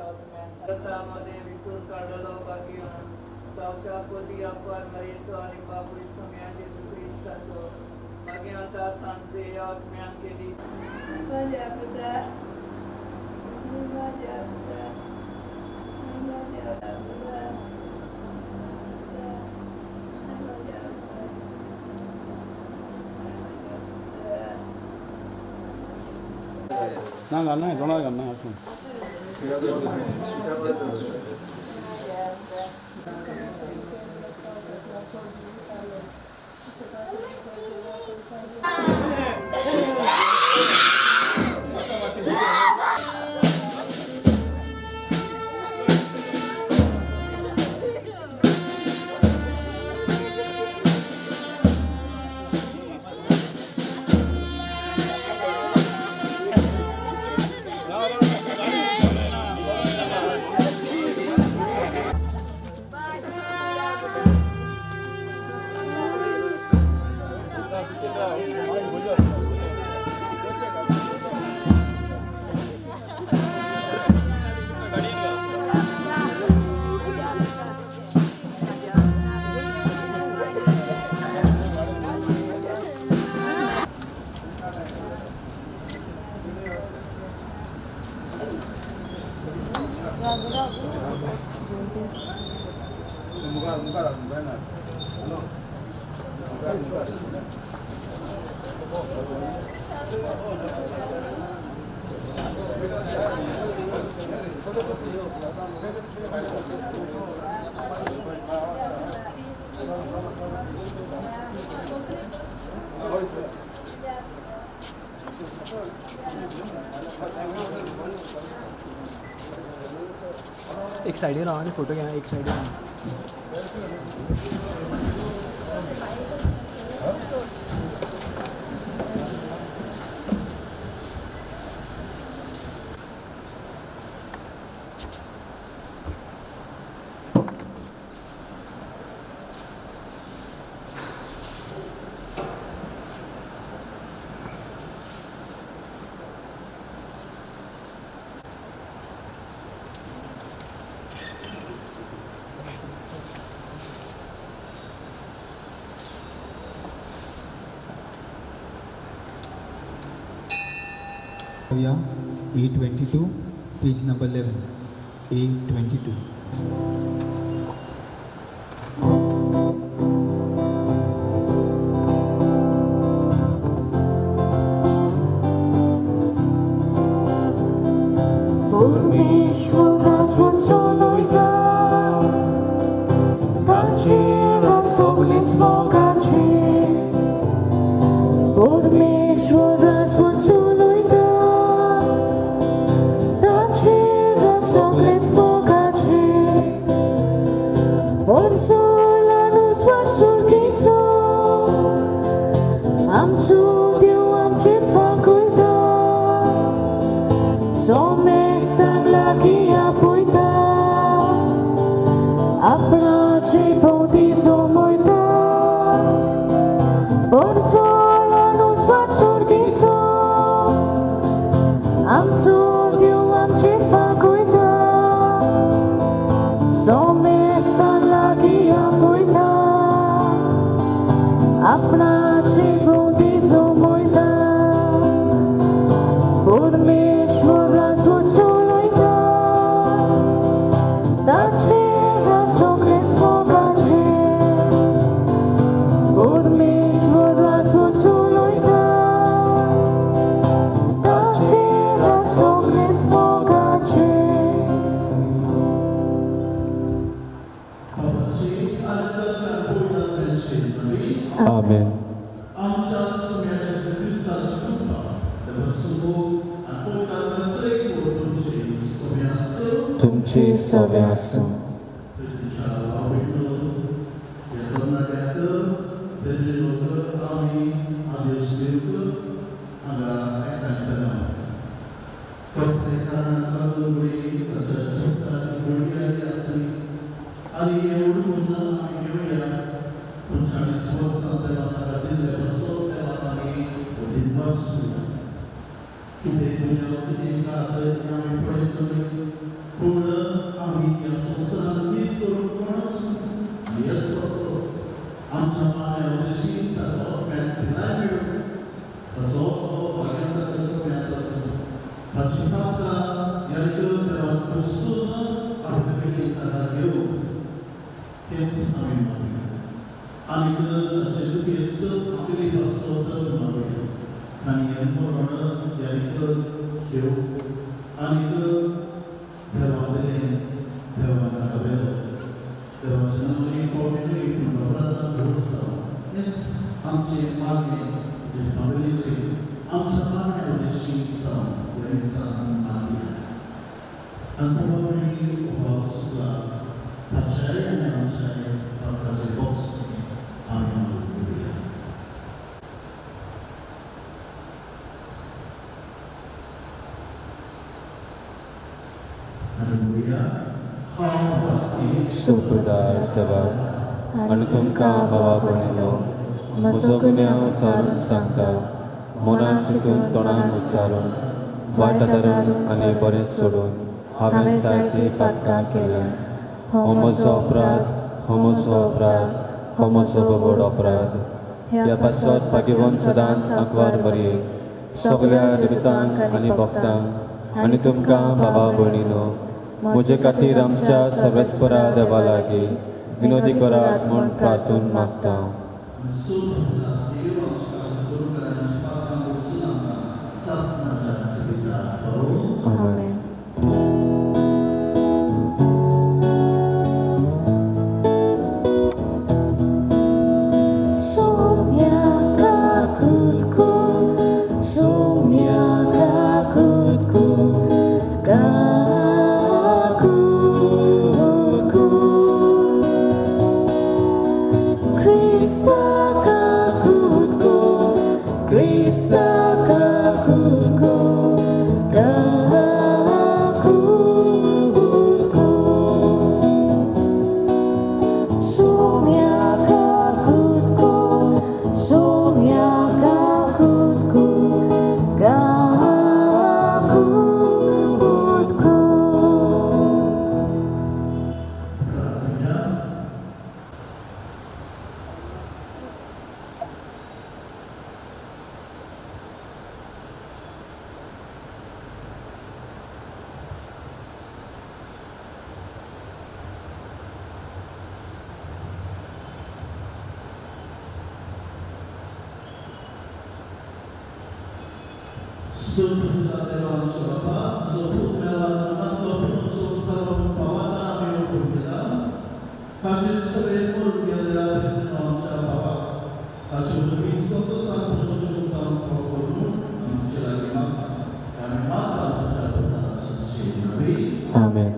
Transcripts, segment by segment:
मध्ये विचून काडलेलो भाग्यवान जावच्या पदी आपार मरेचो आनी बापूय सोम्या जेजू क्रिस्ताचो भाग्यवंता सांजे आत्म्यान केली. माझ्या पुता, माझ्या पुता, माझ्या पुता, माझ्या पुता. ना गाना है, थोड़ा गाना है. एक सायडीन राव आनी फोटो घेया एक सायडीन. A22, page number 11, A22. परमेश्वर सोलयता ताचेर सगळेच मोगाचे. परमेश्वर सोलयता ताचेर सगळेच मोगाचे. परसोलानुस वासुर्गीचो आमचो देव आमचेर फांकयता. सोमेस्ताक लागीं आपयता, आपणाचे भोंवती सोमयता. परसोलानुस वासुर्गीचो आमचो देव आमचेर फांकयता. सोमेस्ताक लागीं आपयता, आपणाचे भोंवती सोमयता. परमेश्वर चलयता ताचेर सगळेच मोगाचे. परमेश्वर चलयता ताचेर सगळेच मोगाचे. Amen. तुमचे सवे आसूं. ताची पापा यारीक देवान पोसून आपले बेगीन ताका घेवंक तेंच आमी मागया आनीक ताचे दुयेंस आपले पासत मागया आनी हें मरण यारीक घेवंक आनीक देवा वयलें देवान ताका व्हेलो देवाचें नांव एक फावटी न्हय पूण अपराधान व्हड जावं हेंच आमचें मागणें जे फामिलीचें आमच्या मागण्या उद्देशी जावं ह्या दिसान मागया आनी बाबा उपवास सुद्दां ताच्याय आनी आमच्याय पात्राचे बॉक्स आमी मागून करुया. आनी म्हणुया हांव बाप्तीस्त सुप्रदार देवा आनी तुमकां बाबा भयणीनो म्हजो गुन्यांव उच्चारून सांगता मनान चिंतून तोंडान उच्चारून वायट आदारून आनी बरें सोडून हांवें जायतीं पातकां केल्यात. हो म्हजो अपराध, हो म्हजो अपराध, हो म्हजो व्हड अपराध. ह्या पासत भाग्यवंत सदांच आंकवार बरये सगल्या निमितांक आनी भक्तांक आनी तुमकां बाबा भयणीनो म्हजे खातीर आमच्या सर्वेस्परा देवा लागीं विनोदी करात म्हूण प्रार्थून मागता. आमेन. आमेन.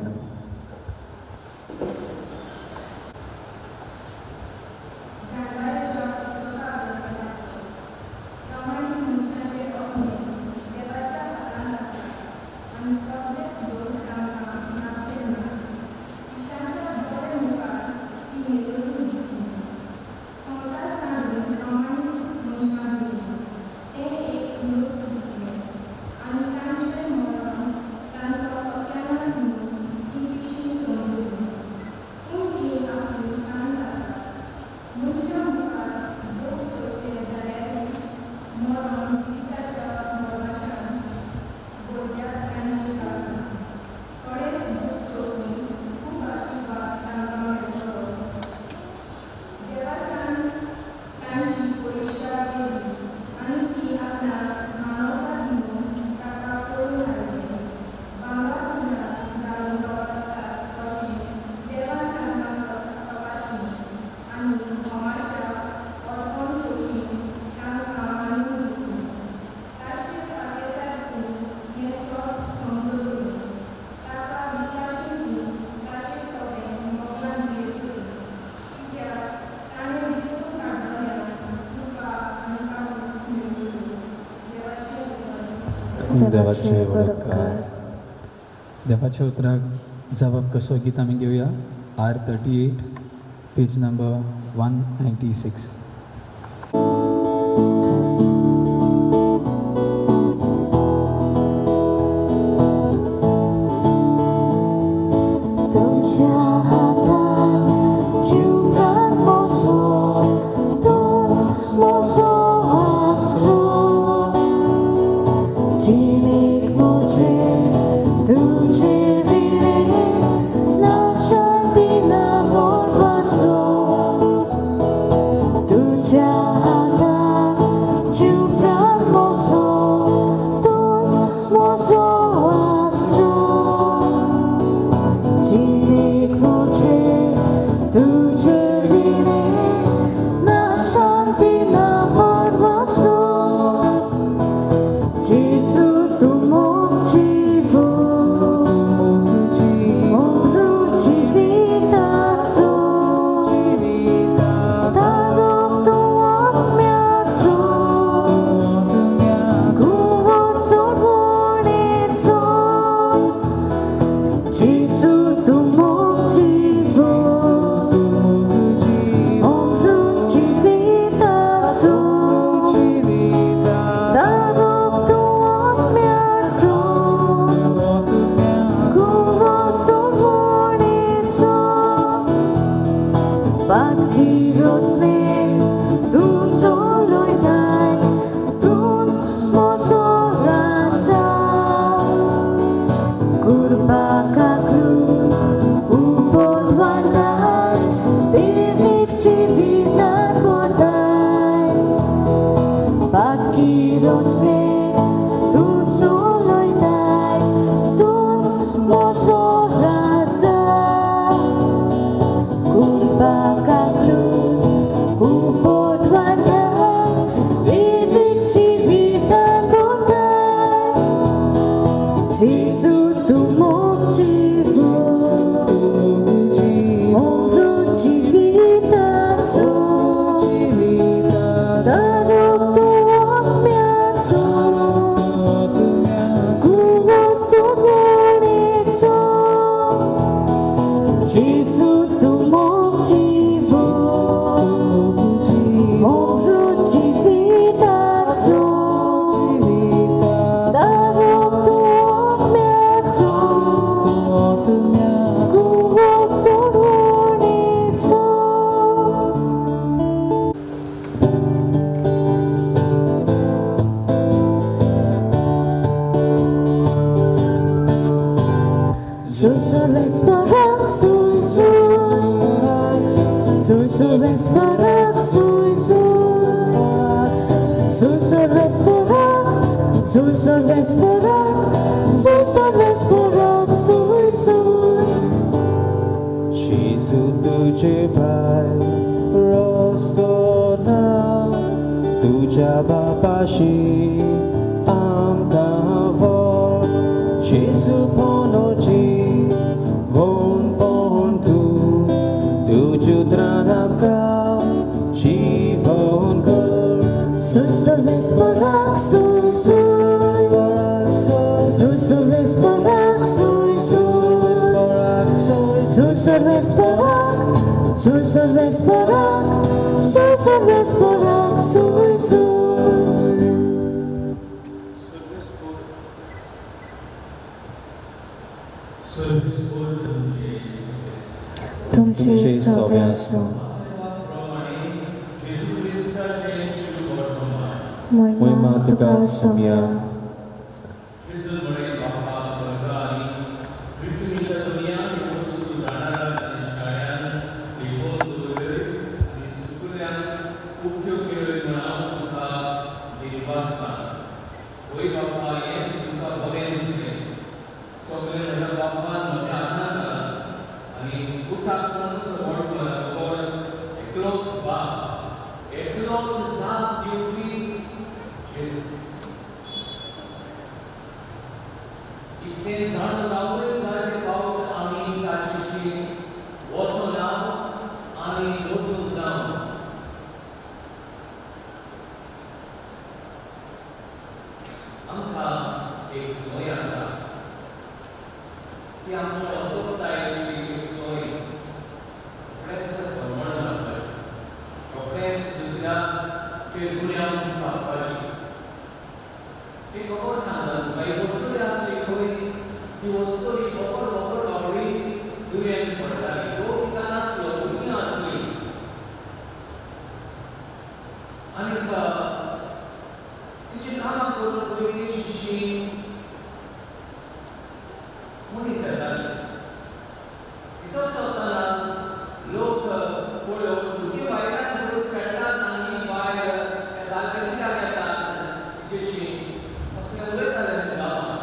देवाचे व्हड उपकार. देवाच्या उतराक जबाब कसो गीत आमी घेवया. R38 page number 196. Jimmy Moje. म्हजो आसरो जिणेक म्हजे तुजे विणे ना शांती ना परवासो जेजू तूं मोग जिवो अमृत जिविताचो तारक तूं आत्म्याचो कुंवर सोडवणेचो जेजू तूं मोग जिवो अमृत जिविताचो तारक तूं आत्म्याचो कुंवर सोडवणेचो पातकी रोचणे तूं चलयताय तूंच म्हजो राजा कुर्बा काकूट उपट वाडटाय देवीक जिवितान करताय पातकी रोचणे तूं चलयताय तूंच म्हजो राजा कुर्बा काकूट उपट वाडटाय देवीक जिवितान करताय जेजू तूं मोग जिवो अमृत जिविताचो तारक तूं आत्म्याचो कुंवर सोडवणेचो जेजू तूं मोग जिवो अमृत जिविताचो तारक तूं आत्म्याचो कुंवर सोडवणेचो. Sussurra esperança, Jesus. Sussurra esperança, Jesus. Sussurra esperança, sussurra esperança, sussurra esperança, Jesus. जेजू तुजे भायर रस्तो ना तुज्या बापाशी आमकां व्हर जेजू पोनोजी वोनपण तूंच तुज्या उतरान आमकां जिवन कर. Sussurra esperança, Jesus. Sussurra esperança, Jesus. Sussurra esperança, sussurra esperança, sussurra esperança, Jesus. तुमचे तुमचे सवे सवे आसूं. महिमा महिमा तुका तुका सोम्या. सोम्या. इतलें जाण रावूय जायते फावट आमी ताचेशी वचना आनी वचूंक ना. आमकां एक संवय आसा, ती आमच्या असोतायेची एक संवय, रोखडेंच भरमण मारपाची, रोखडेंच दुसऱ्याचेर गुन्यांव थापपाची. एक खबर सांगता तुका. एक वस्तोरी आसली खंय. ती वस्तोरी बकर बकर बावडी दुयेंत पडटाली. घोव तिका नासलो, भुरगीं आसलीं आनीक तिचीं कामां करून खंय तिची मनीस येताले. तिचोच चलतना लोक पळोवन भुरगीं बायलां पयस खेळटात आनी बायल दादले कित्याक येतात तिचेशी असलें उलयताले गांवांत.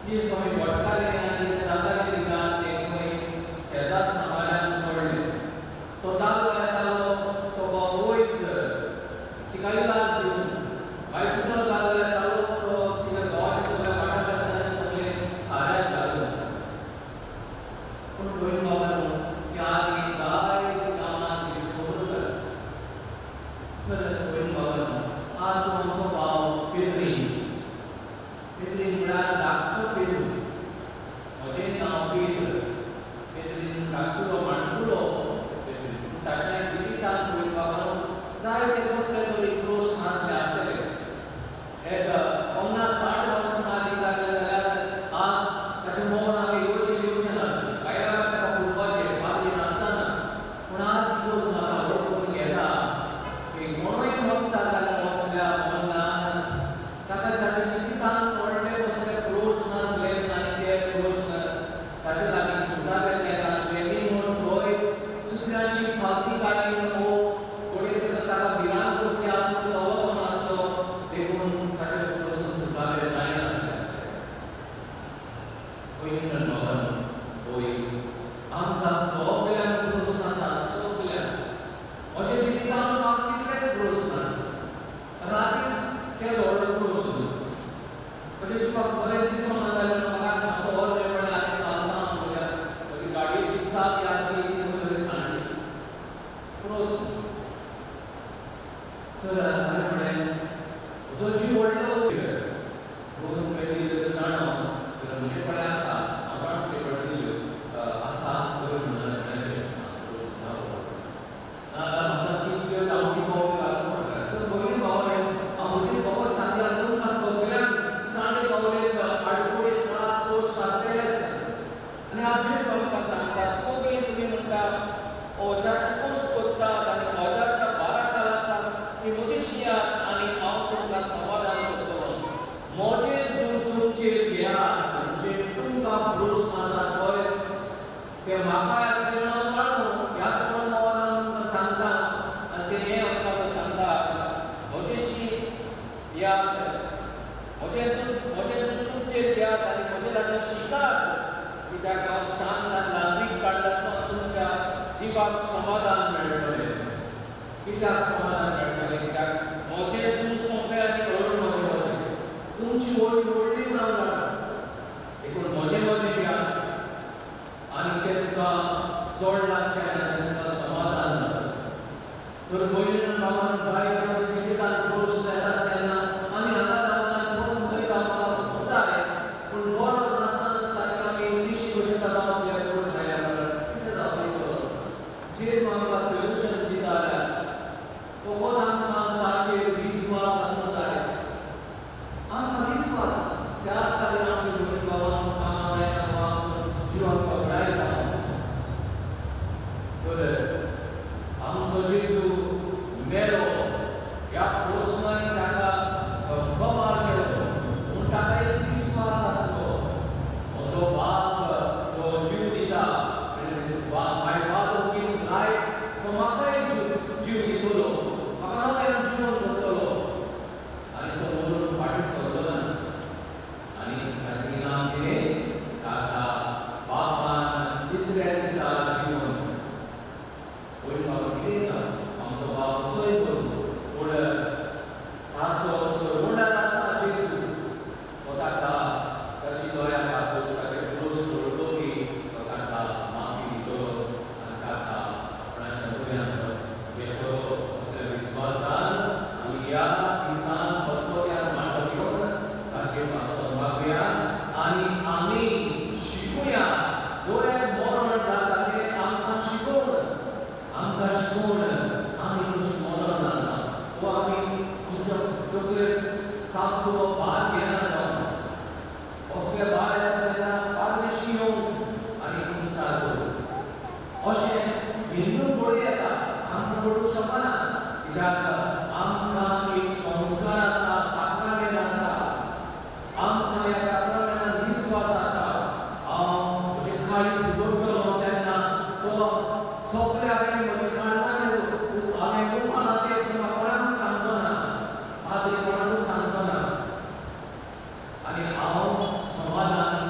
जी स्वामी वडकाले आनी जाताले तिका ते खंय शेजार सांबाळ्यान पडले. तो तालो येतालो तो वयच तिका इलाज दिवन मागीर दुसरो तालो येतालो तो तिका घोवाचे सगळे वाटाक आसतना सगळे खाऱ्याक घालून. पूण भयण बाबांनो त्या आनी जायते कामां तिची खबर जाली. खरें भयण बाबांनो आज आमचो भाव पेद्रीन पेद्रीन म्हळ्यार धाकटो पेद्रू. म्हजें नांव पेद्र. पेद्रीन धाकटुलो माणकुलो पेद्रीन. पूण ताच्या जिवितांत भयण बाबांनो जायते कसले तरी प्रस्न आसले आसतले. एक 50-60 वर्सां आदीं जालें जाल्यार आज ताचें मौन आमी येवचें येवचें नासलें. बायलां ताका पळोवपाचें पाद्री नासतना. पूण आज लोक म्हाका वळखून घेता की कोणूय मरता जाल्यार वसल्या मरणान ताका ताच्या जिवितांत व्हडले कसले प्रस्न आसले आनी ते प्रस्न ताचे लागीं सुटावे नासले न्ही म्हूण थंय दुसऱ्याशी फावतीकायेन वो फुडें ताका भिरांत कसली आसूं तो वचोन आसलो देखून ताचे प्रस्न सुटावे जायनासले आसले. भयणीन बाबांनो होय आमकां सगल्यांक प्रस्न आसात सगल्यांक. म्हज्या जिवितांत म्हाका कितले प्रस्न आसात. रातीच केलो व्हडलो प्रस्न. म्हज्या जिवाक बरें दिसना जाल्यार म्हाका मातसो व्हर मेळ्ळें आनी पालसांव म्हज्या म्हजी गाडयेची चावी आसली ती बरी सांडली. प्रस्न. तर हांवें म्हणलें म्हजो जीव व्हडलो दोन तुवें दिल्यो जाणा तर म्हजे कडेन आसा हांव तुजे कडेन दिल्यो आसा बऱ्यो म्हणून हांवें प्रस्न जालो. नाजाल्यार म्हाका कितल्यो गांवठी पावली घालूंक पडटा. तर भयणी भावांनो हांव म्हजी खबर सांगता तुमकां सगल्यांक चांडे पावलेक आडकोळी त्रास कश्ट आसतलेच. आनी आज जेजू आमकां सांगता सगळीं तुमी म्हणटा ओजाचे कश्ट करतात आनी ओजाच्या भाराखाल आसात ती म्हजी शियात आनी हांव तुमकां समाधान करतलो. म्हजें जर तुमचेर घेयात म्हणजे तुमकां प्रस्न आसा पळय ते म्हाकाय आसले म्हणून जाणो ह्याच प्रमाणान तुमकां सांगता आनी ते हें आमकां सांगता म्हजेशी याद म्हजें म्हजें तुमचेर घेयात आनी म्हजे लागीं शिकात कित्याक हांव शांत आनी ल्हानवीक काडल्याचो तुमच्या जिवाक समाधान मेळटलें. कित्याक समाधान मेळटलें? कित्याक म्हजें जूं सोंपें आनी हळू म्हजें वजें. तुमची वजी व्हडली म्हणून जाणा देखून म्हजें वजें घेयात आनी तें तुका चड लागचें ना, तुमकां समाधान जातलें. तर भयणीन बाबान जायते जिवितांत प्रस्न येतात तेन्ना आमी हांगा रावना थंय थंय रावता सोदताले. पूण गरज नासतना सारकें आमी इंग्लिशी भशेन जाता असले प्रस्न आयल्या कारण कितें जातलें तो जेजू आमकां सोल्युशन दिता जाल्यार फकत आमकां ताचेर विस्वास आसूंक जाय. आमकां विस्वास त्याच खातीर आमचे भयण बाबांक कामां जायना वा जिवाक घबरायता. तर आमचो जेजू मेलो ह्या प्रस्नांनी ताका कबार केलो पूण ताका एक विस्वास आसलो म्हजो बाप जो जीव दिता my father gives life तो म्हाकाय जीव दितलो म्हाका नव्यान जिवन करतलो आनी तो मरून फाटीं सरलो ना. आनी ताचें इनाम कितें? ताका बापान तिसऱ्या दिसा जिवन. भयण बाबा कितें ना आमचो बाप कसोय करूं पूण ताचो सरवंडार आसा जेजू. तो ताका ताची दया दाखोवन ताचे प्रस्न सोडोवपी तो ताका माफी दितलो आनी ताका आपणाच्या म्हऱ्यांत घेतलो. असल्या विस्वासान आमी ह्या दिसान पत्पत्यार मांडो घेवन ताचे पासून मागया आनी आमी शिकूया. बरें मरण जाता तें आमकां शिकोवन आमकां शिकोवन आमी तशें मरण जाता वो आमी आमच्या तकलेर सामसो भार घेना जावन असले भार येता तेन्ना पारमेशी येवन आनी कुमसार करूं अशें हिंदू पळय येता आमकां पडूंक शकना. कित्याक आमकां एक संस्कार आसा, साक्रामेंत आसा. आमकां ह्या साक्रामेंतान विस्वास आसा. हांव म्हजें काळीज उगडटलो तेन्ना तो सगळें हांवें म्हज्या काळजान हांवें मुखार तें तुमकां कोणाकूच सांगचो ना, पाद्री कोणाकूच सांगचो ना आनी हांव समाधान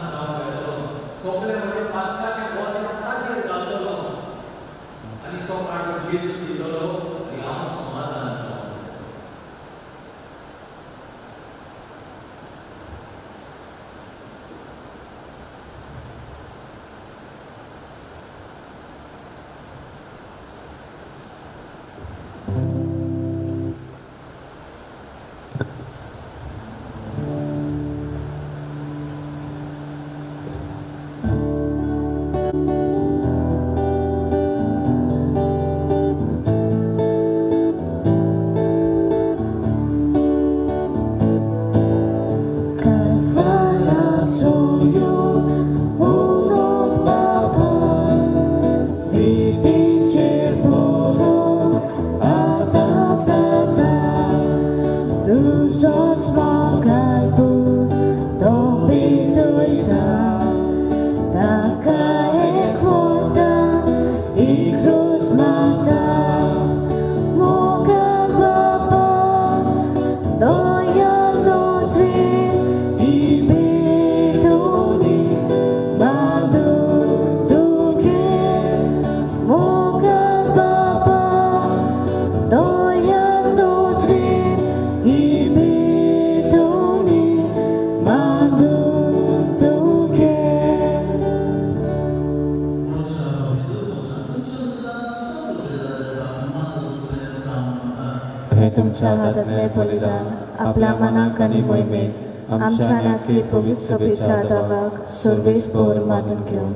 आमच्या हातांतलें बलिदान आपल्या मनाक आनी मोहिमेक आमच्या नाकी पवित्र सभेच्या दावाक सर्वेस भर मानून घेवं.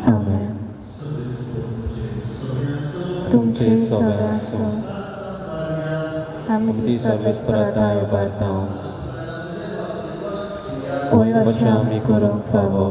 आमेन. तुमचे सगळे आसूं. आमी ती सर्वेस परताय उबारता. वय अशें आमी करूंक फावो.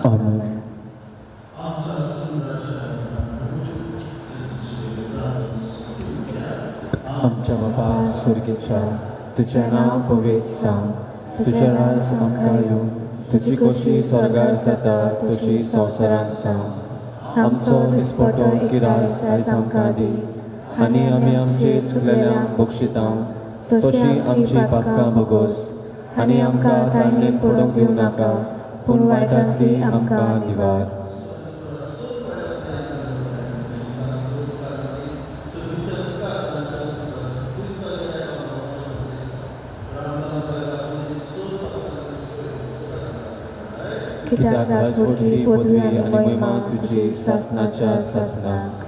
Amen. आमच्या बापा सुर्गेच्या तुजें नांव पवित्र जावं, तुजें राज आमकां येवं, तुजी खोशी स्वर्गार जाता तशी संवसारांत जावं. आमचो दिसपटो गिरास आयज आमकां दी आनी आमी आमचे चुकलेल्यांक बक्षिता तशी आमची पातकां भोगोस आनी आमकां तांणेन पडूंक दिवं नाका पूण वायटांतली आमकां निवार. कित्याक राजवटकी पदवी आनी महिमा तुजी सासनाच्या सासनाक.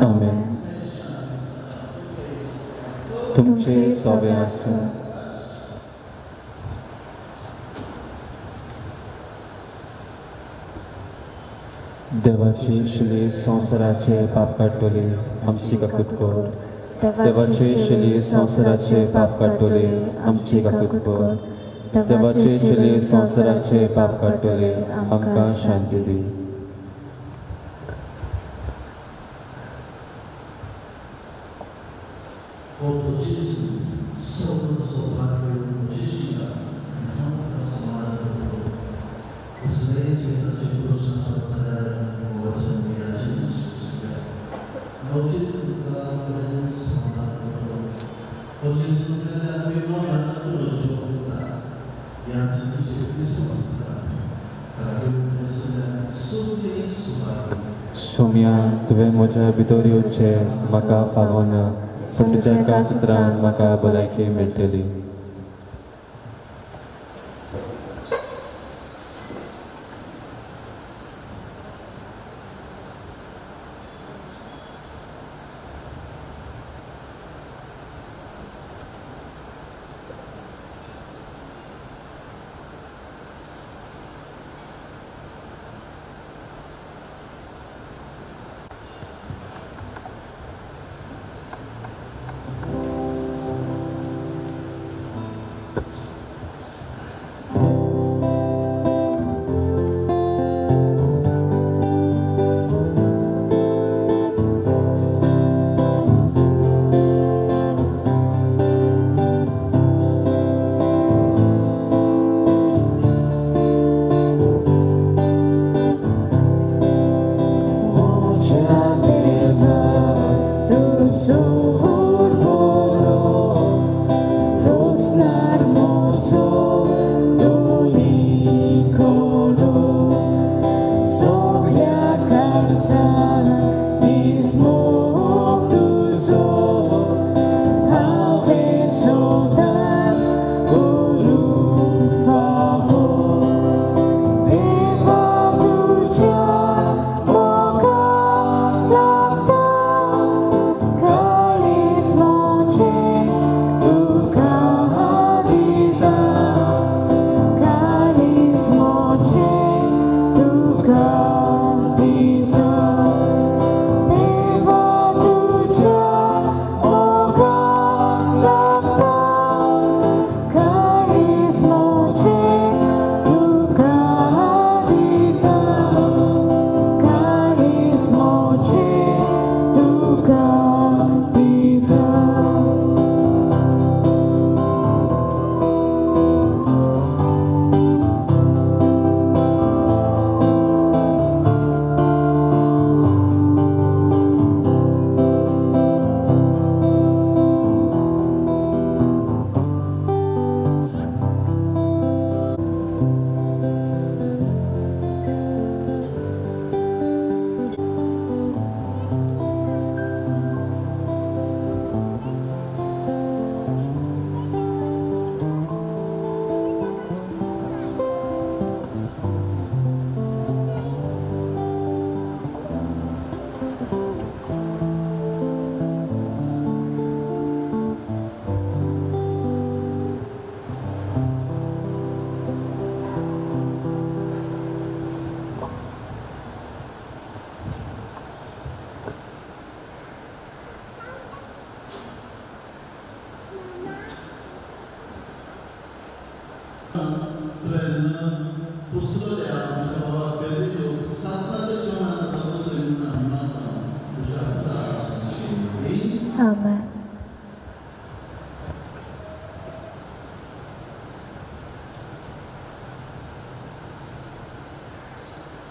आमेन. तुमचे सोबे आसूं. देवाची शिली संवसाराचे पाप काडटली आमची काकूत कर. देवाची शिली संवसाराचे पाप काडटली आमची काकूत कर. देवाची शिली संवसाराचे पाप काडटली आमकां शांती दी. सोम्या, तुवें म्हज्या भितर येवचें म्हाका फावना, पूण तुज्या एका उतरान म्हाका भलायकी मेळटली.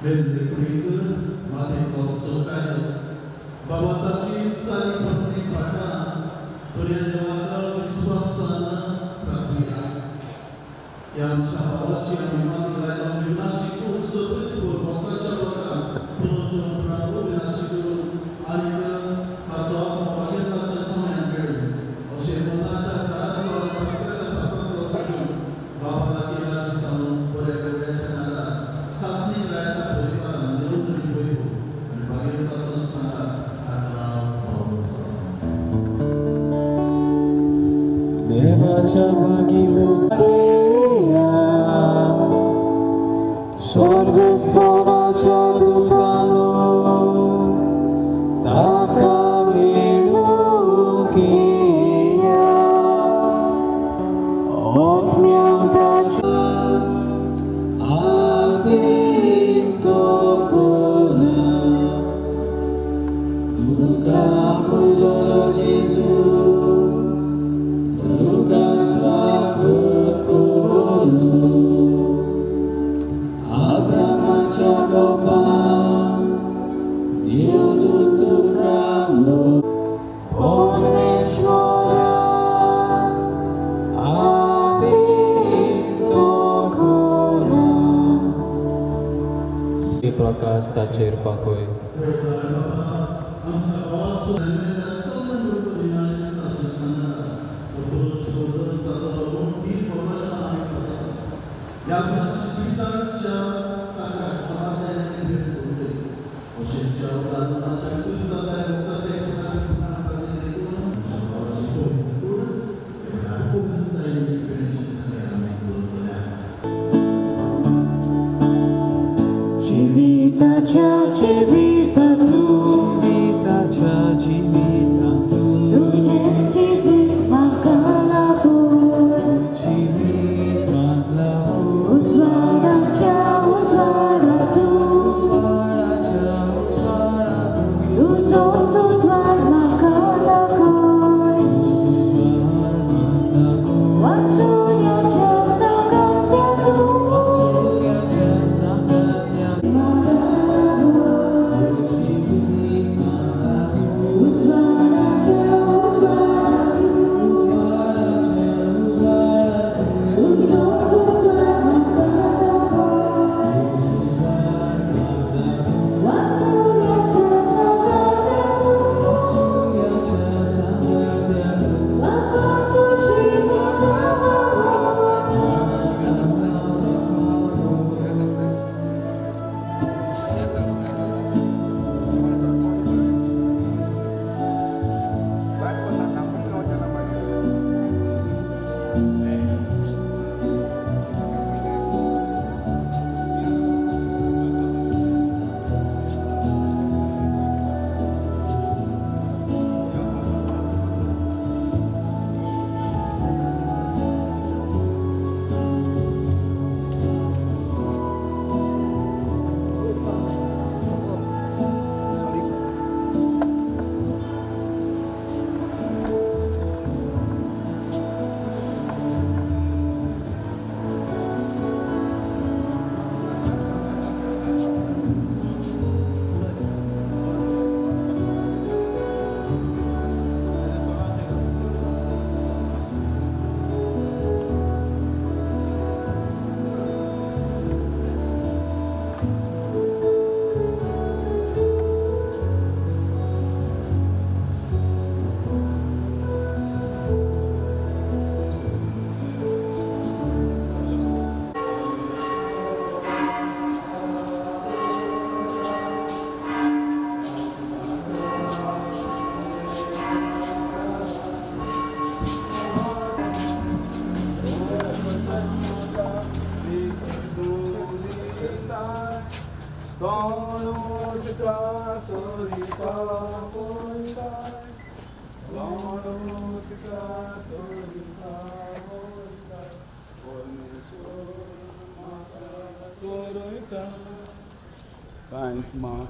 मेल्ले कुडीक माथेक सहकार्य बाबा ताची इत्सा आनी पत्नी पाळटा दर्या देवाक विस्वासान प्रार्थुया. ह्या आमच्या भावाची आमी माती लायला विनाशी करून सगळीच भोगाच्या लोकांक पुनर्जन्म प्राप्त विनाशी करून आनी ताचो आत्मा भाग्यताच्या समयान मेळून अशें मनाच्या झाडांतलो प्राप्त सोडून बाबा लागीं लागीं जावन बऱ्या गोड्याच्या नादात सासणी रायाच्या परिवारान निरंतरी वैभव आनी भाग्यताचो सांगात ताका पावलो. देवाच्या स्वर्गस्पणाच्या दुतानो ताका मेळूंक या. आत्म्यान ताच्या आबेतो कोरा तुका फुलोरो जेजू तुका स्वागत करूं. आब्रामाच्या गोपान देवदूत तुका परमेश्वरा आबेतो कोरा. प्रकाश ताचेर फांकय. आमच्या भावाचो ह्या जिविताच्या चाकाक समाधानाने भेट करूं अशेंच्या उदाहरणाच्या क्रिस्ताच्या रक्ताच्या आमच्या भावाची पवित्र कूड पवित्रतायेन पिण्याची संगय आमी दवरतल्या. जिविताच्या जिविता तूं जिविताच्या जिविता तूं तुजें जिवीत म्हाका लागून जिवीत म्हाका उजवाडाच्या उजवाडा तूं उजवाडाच्या उजवाडा तूं तुजोच उजवाड म्हाका दाखय उजवाड म्हाका वाचुऱ्याच्या सांगात्या तूं वाचुऱ्याच्या सांगात्या म्हाका लागून जिवीत म्हाका उजवाडाच्या उजवाडा तूं उजवाडाच्या उजवाडा तूं तुजोच उजवाड म्हाका दाखय उजवाड म्हाका वाचुऱ्याच्या सांगात्या तूं वाचुऱ्याच्या सांगात्या तूं म्हाका सुशी म्हाका पावोय. Thanks, my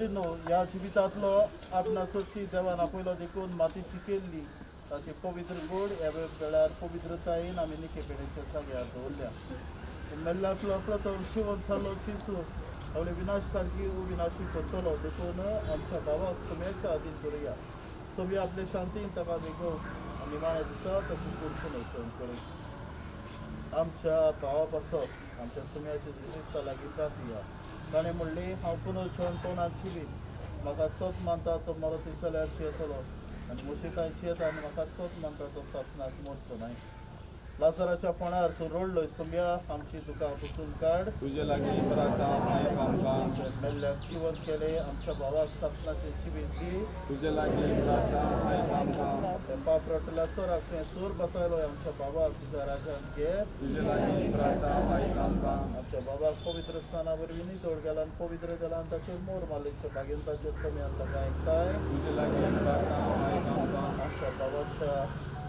न्हू ह्या जिवितांतलो आपणा सोशी देवान आपयलो देखून मातीची केल्ली ताची पवित्र गोड ह्या वेळार पवित्रतायेन आमी निके पेडेच्या जाग्यार दवरल्या. मेल्ल्यांतलो प्रथम शिवन जालो जेजू आपले विनाश सारकी विनाशी करतलो देखून आमच्या भावाक सम्याच्या आदीन करुया. सगळी आपले शांतीन ताका बेगो आनी निमाण्या दिसा ताची कूड पुनर्जन करूं. आमच्या भावा पासत आमच्या सुम्याचे क्रिस्ता लागीं प्रार्थया. ताणें म्हणलें, हांव पुनर्जन जिवीत, म्हाका सत मानता तो मरत जाल्यार जियेतलो आनी म्हजे कांय जियेता आनी म्हाका सत मानता तो सासनाक मरचो न्हय. लाजराच्या फोंडार तूं रडलोय सुम्या, आमची दुकां पुसून काड. तुजे लागीं प्रार्थना आयक आमकां. मेल्ल्याक जिवंत केलें आमच्या भावाक सासनाचें जिवीत दी. तुजे लागीं प्रार्थना आयक आमकां. आपल्या पाप रटल्या चोराक तुवें सूर बसयलो आमच्या बाबाक तुज्या राज्यांत घे. तुजे लागीं प्रार्थना आयक आमकां. आमच्या बाबाक पवित्र स्थाना वरवीं नितळ केला आनी पवित्र केला आनी ताचेर मोर मारलेच्या बागेन ताचेर सम्यान ताका एकठांय. तुजे लागीं प्रार्थना आयक आमकां. आमच्या बाबाच्या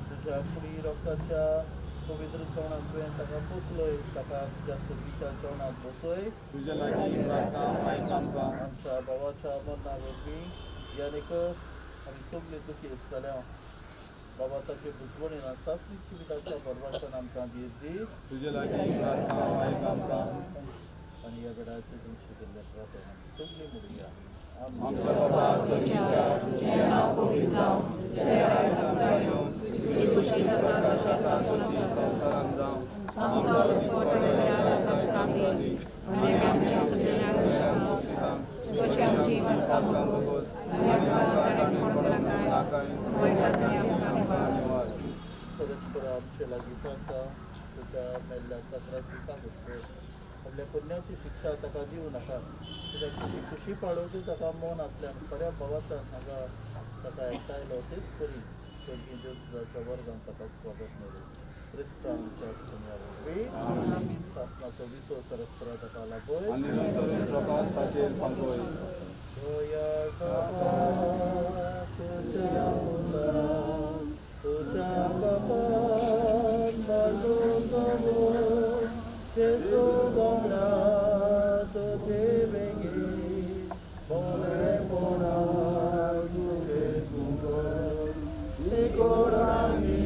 तुज्या कुडी रक्ताच्या पवित्र जेवणांत तुवें ताका पोसलोय, ताका तुज्या सुर्गीच्या जेवणांत बसय. तुजे लागीं प्रार्थना आयक आमकां. आमच्या बाबाच्या मरणा वरवीं यानीक आमी सगळे दुखी जाल्या. बाबा ताचे बुजवणीन आनी सासणी जिविताच्या बरवाच्यान आमकां धीर दी. तुजे लागीं प्रार्थना आयक आमकां. आनी ह्या वेळार जेजून शिकिल्ल्या प्रार्थना आमी सगळीं म्हणुया. आमच्या बाबा सर्गीच्या, तुजें नांव पवित्र जावं, तुजें राज्य आमकां येवं, तुजी खुशी स्वर्गांत जाता तशी संवसारांत जावं. आमचो दिसवडो आज आमकां दी आनी आमच्या गुन्यांव तशी आमची पातकां भोगोस आनी आमकां ताणें पडूंक नाकाय, वायटांतल्यान आमकां निवार. सरस्पर आमचे लागीं प्रार्थना तुज्या मेल्ल्या चाकराची कागद कर, आपल्या पुण्याची शिक्षा ताका दिवं नाका, कित्याक तुजी खुशी पाळोवची ताका मन आसल्यान खऱ्या भावाचान हांगा ताका एकठांयलो तेच परी स्वर्गीय देवताच्या वर्गान ताका स्वागत मेळूं. क्रिस्तांव आमच्या सुम्या वरवीं सासनाचो विसव सरस्परा ताका लाभय. आनी निरंतर प्रकाश ताचेर फांकय. तुज्या बाबा तुज्या पुता तुज्या बाबान मागून दवर जेजू वांगडा तुजे बेगीन बरेपणा सुखे सुंदर निकोरांगी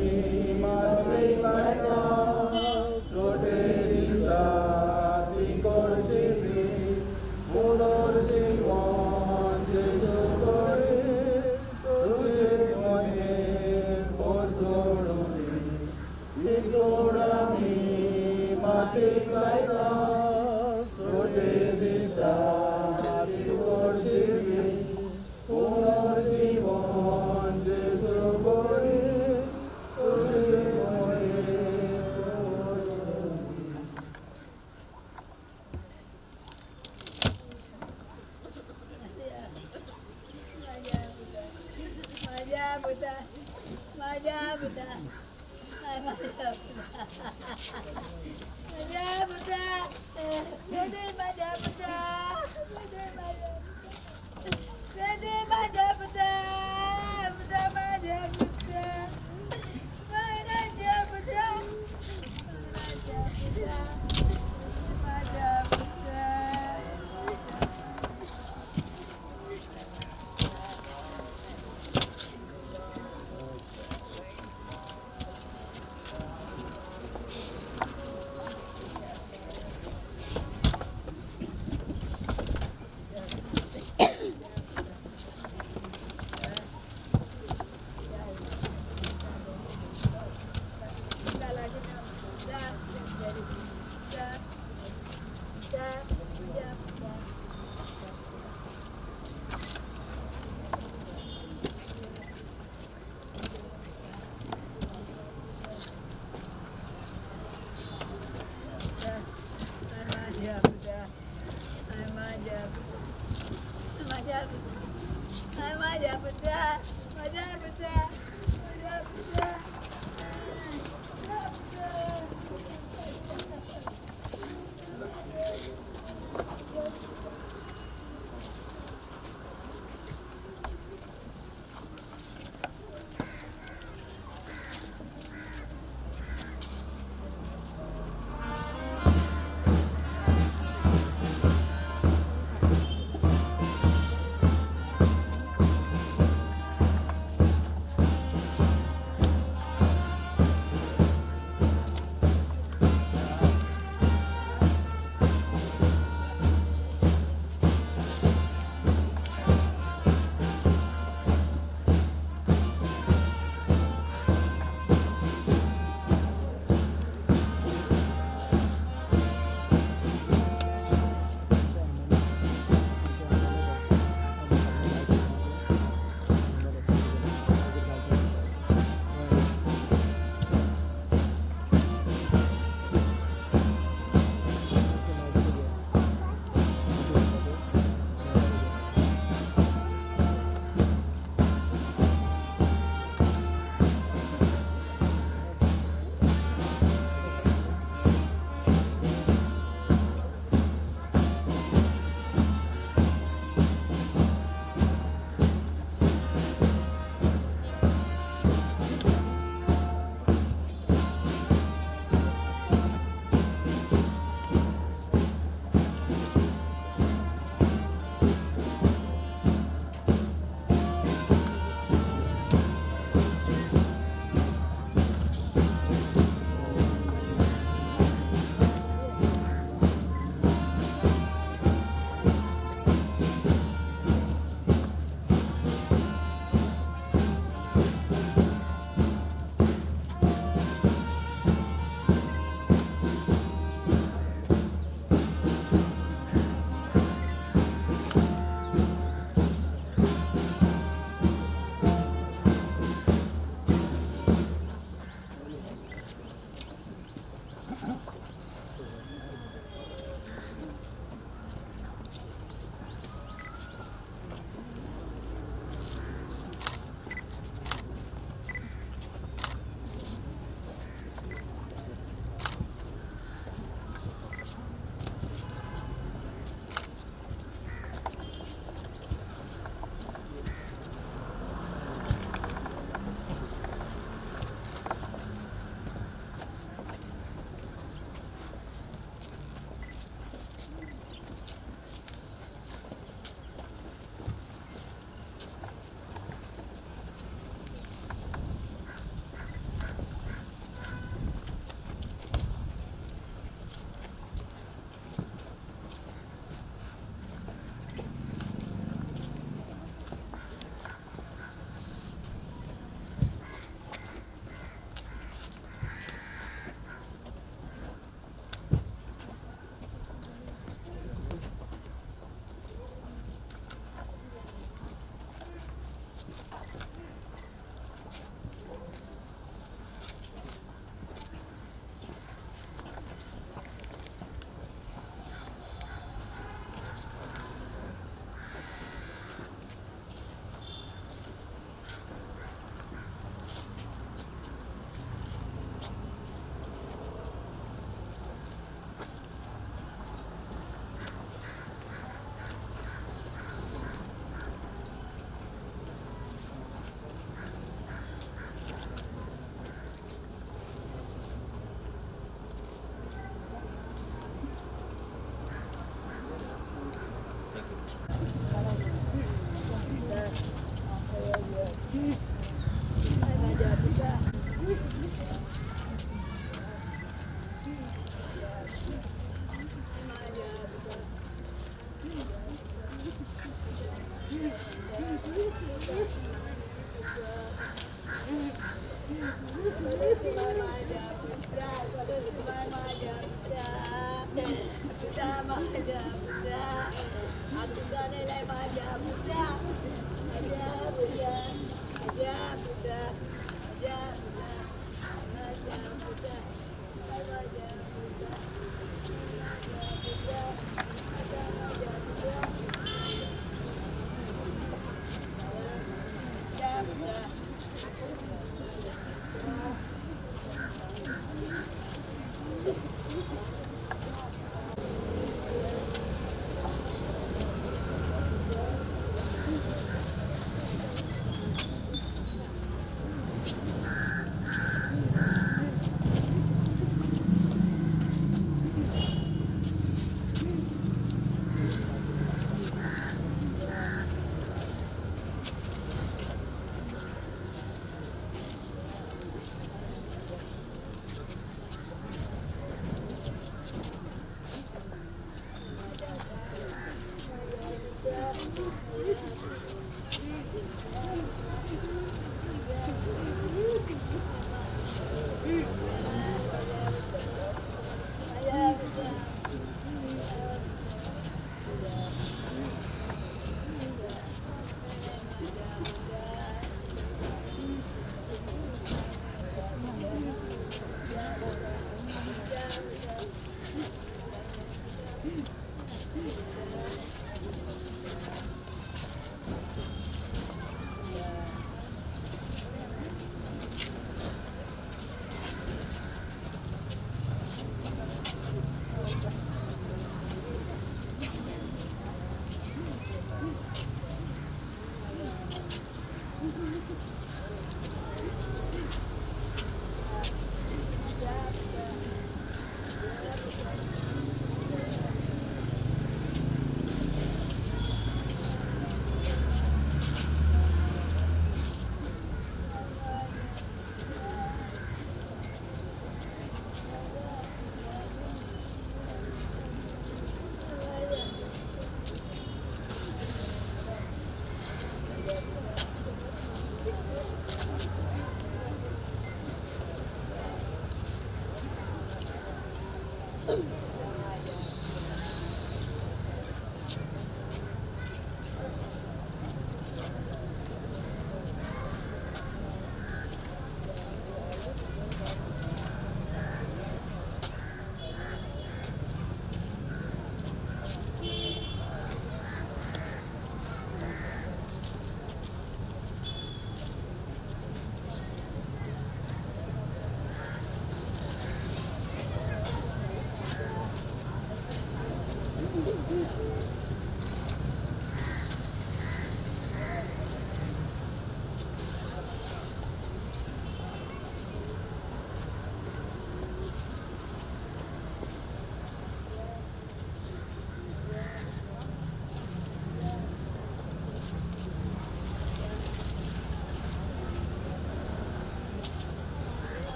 माते लायता छोटे दिसा तिकोरची बी पुनर्जीवन जेजू बरे तुजे मने पोसोडूं दी तिकोरांगी माते लायता छोटे दिसा तिकोरची बी पुनर्जीवन जेजू बरे तुजे मने पोसोडूं दी. माझ्या पुता, माझ्या पुता, माझ्या माझ्या पुता, माझ्या माझ्या पुता, माझ्या माझ्या माझ्या पुता, पुता माझ्या पुता, माझ्या पुता, माझ्या पुता, माझ्या पुता.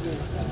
Bye.